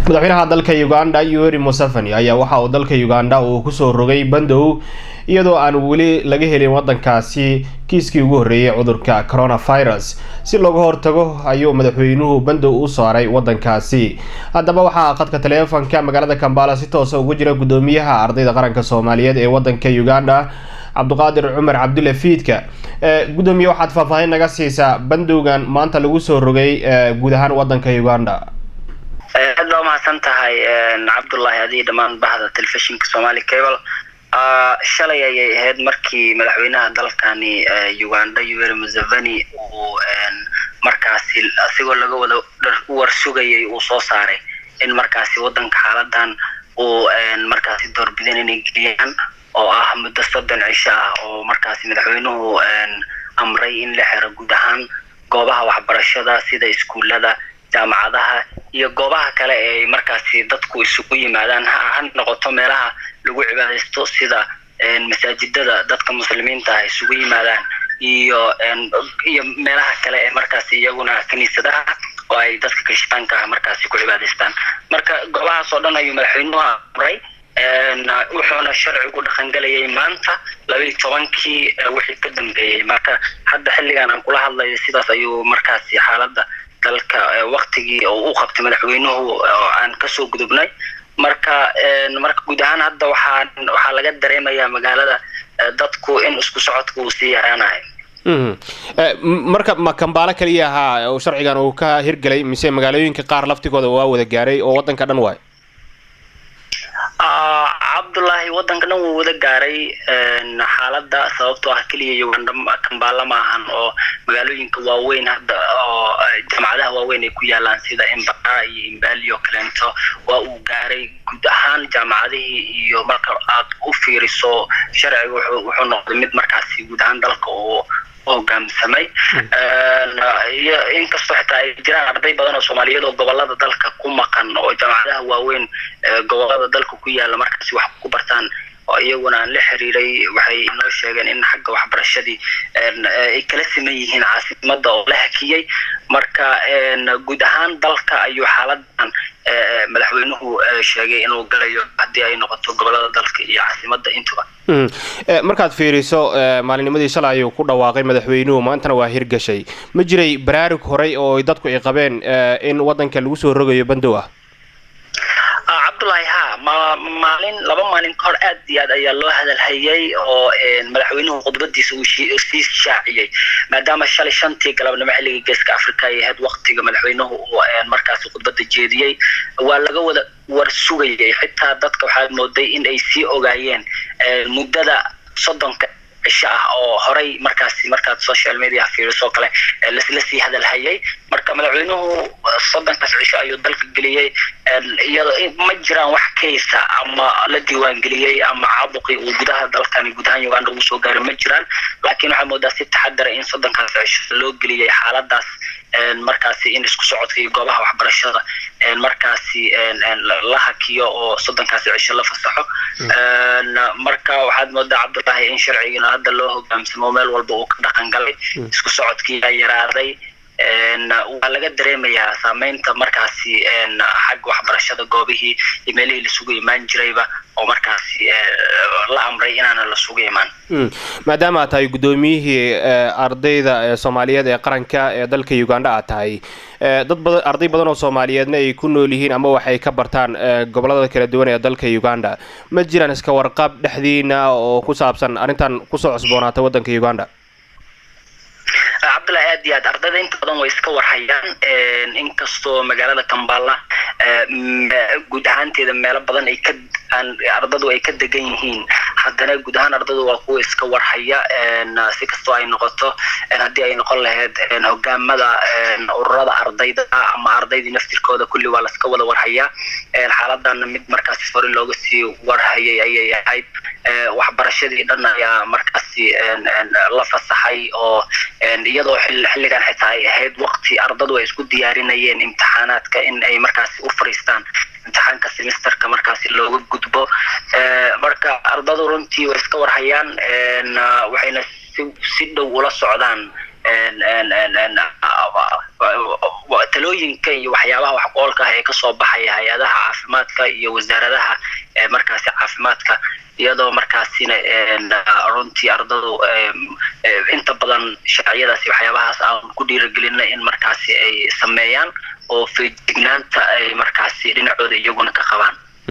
Madaxweynaha dalka Uganda Yoweri Museveni ayaa waxa uu dalka Uganda uu kusoo rogay bandow, iyadoo aan weli laga helin wadankaasi kiiskii ugu horreeyay cudurka coronavirus. Si looga hortago ayuu madaxweynuhu bandow u saaray wadankaasi. Haddaba waxaa khadka taleefanka magaalada Kampala si toosa ugu jira guddoomiyaha ardayda qaranka Soomaaliyeed ee wadanka Uganda, Cabdiqaadir Cumar Cabdulle Fiidka. Guddoomiye, waxaad faahfaahin naga siisaa bandowgan maanta lagu soo rogay guud ahaan wadanka Uganda. Aad baa umahadsan tahay, Cabdullaahi, adiga dhammaan bahda telefishinka Somali Cable. Shalay ayay ahayd markii madaxweynaha dalkani Uganda Yoweri Museveni uu markaasi asigoo laga wada war sugayay uu soo saaray in markaasi wadanka xaaladan uu markaasi doorbideen inay geliyaan, oo ah muddo 30 cisho ah, oo markaasi madaxweynuhu amray in la xiro guud ahaan goobaha waxbarashada sida iskuullada, jaamacadaha iyo goobaha kale ee markaasi dadku isugu yimaadaan, ha noqoto meelaha lagu cibaadaysto sida masaajidada dadka muslimiinta ah isugu yimaadaan iyo meelaha kale ee markaasi iyaguna kiniisadaha oo ay dadka kirishtaanka ah markaasi ku cibaadaystaan. Marka goobahaas oo dhan ayuu madaxweynuhu amray, wuxuuna sharcigu dhaqangelayay maanta 12-kii wixii ka dambeeyey. Marka hadda xilligan aan kula hadlayo sidaas ayuu markaasi xaaladda dalka waktigii oo u qabtay madaxweynuhu aan kasoo gudubnay. Marka guud ahaan hadda waxaa laga dareemayaa magaalada dadku in isku socodka uu sii yaraanayo. Marka ma Kambaalo kaliya ahaa oo sharcigan uu ka hirgelay, mise magaalooyinka qaar laftigooda waa wada gaaray oo wadanka dhan waay? Cabdullaahi, wadanka dhan wuu wada gaaray xaaladda, sababtoo ah keliya Uganda Kambaala ma ahan, oo magaalooyinka waaweyn hadda oo jaamacadaha waaweyn ay ku yaalaan sida Mbarara iyo Mbale oo kaleento waa uu gaaray guud ahaan jaamacadihii. Iyo marka aad u fiiriso sharciga wuxuu noqday mid markaasi guud ahaan dalka uu hogaamsamay, iyo inkastoo xitaa ay jiraan arday badan oo Soomaaliyeed oo gobolada dalka ku maqan oo jaamacadaha waaweyn gobolada dalka ku yaala markaasi wax ku bartaan, oo iyaguna aan la xiriiray, waxay noo sheegeen in xagga waxbarashadii ay kala siman yihiin caasimada oo la hakiyey. Marka guud ahaan dalka ayuu xaaladan madaxweynuhu sheegay inuu galayo, haddii ay noqoto gobolada dalka iyo caasimada intuba. Markaad fiiriso, maalinimadii shalay ayuu ku dhawaaqay madaxweynuhu, maantana waa hirgashay. Ma jiray baraarug horey oo dadku ay qabeen in wadanka lagu soo rogayo bandow ah? Cabdullaahi, ha, ma maalin laba maalin ka hor aad iyo aad ayaa loo hadalhayay oo madaxweynuhu khudbadiisa uu sii shaaciyey, maadaama shalay 5-tii galabnimo xilliga Geeska Africa ay ahayd waqtiga madaxweynuhu uu markaasi khudbada jeediyey. Waa laga wada war sugayay, xitaa dadka waxaad mooday in ay sii ogaayeen muddada 30-ka cisho ah oo horay markaasi markaad social media fiiriso kale lasla sii hadalhayay. Marka madaxweynuhu 30-kaas cisho ayuu dalka geliyey, iyadoo ma jiraan wax kaysa ama la diiwaan geliyey ama caabuqii uu gudaha dalkani guud ahaan Uganda uu soo gaaray ma jiraan, laakiin waxaa moodaa si taxadara in 30-kaas cisho loo geliyey xaaladaas markaasi in isku socodka iyo goobaha waxbarashada markaasi la hakiyo oo 30-kaasi cisho la fasaxo. Marka waxaad moodaa, Cabdullaahi, in sharcigina hadda loo hogaamsamo, meel walba uu ka dhaqan galay, isku socodkii yaraaday. Waa laga dareemayaa saameynta markaasi xagga waxbarashada, goobihii iyo meelihii lasugu imaan jirayba oo markaasi la amray inaana lasugu imaan. Maadaama aad tahay guddoomiyihii ardayda Soomaaliyeed ee qaranka ee dalka Uganda aad tahay, dad badan, arday badan oo Soomaaliyeedna ay ku nool yihiin ama waxay ka bartaan gobolada kala duwan ee dalka Uganda, ma jiraan iska warqab dhexdiina oo ku saabsan arrintan kusoo cusboonaatay waddanka Uganda? Cabdullahi, aad iyo aad ardayda inta badan way iska warhayaan, inkastoo magaalada Kambala guud ahaanteeda meelo badan ay ka ardadu ay ka degan yihiin, haddana guud ahaan ardadu waa kuwa iska warhaya. Si kastoo ay noqoto, haddii ay noqon lahayd hogaamada ururada ardayda ama ardaydii naftirkooda, kulli waa laska wada warhayaa. Xaaladana mid markaasi hore looga sii warhayay ayay ahayd. Waxbarashadii dhan ayaa markaasi la fasaxay, oo iyadoo xilligan xitaa ay ahayd waqti ardadu ay isku diyaarinayeen imtixaanaadka in ay markaasi u fariistaan imtixaanka semesterka markaasi looga gudbo. Marka ardadu runtii way iska warhayaan, waxayna si dhow ula socdaan. Talooyinka iyo waxyaabaha wax ku-oolka ah ee kasoo baxaya hay-adaha caafimaadka iyo wasaaradaha markaasi caafimaadka, iyadoo markaasina runtii ardadu inta badan sharciyadaasi waxyaabahaas aan ku dhiiragelina in markaasi ay sameeyaan oo feejignaanta ay markaasi dhinacooda iyaguna ka qabaan.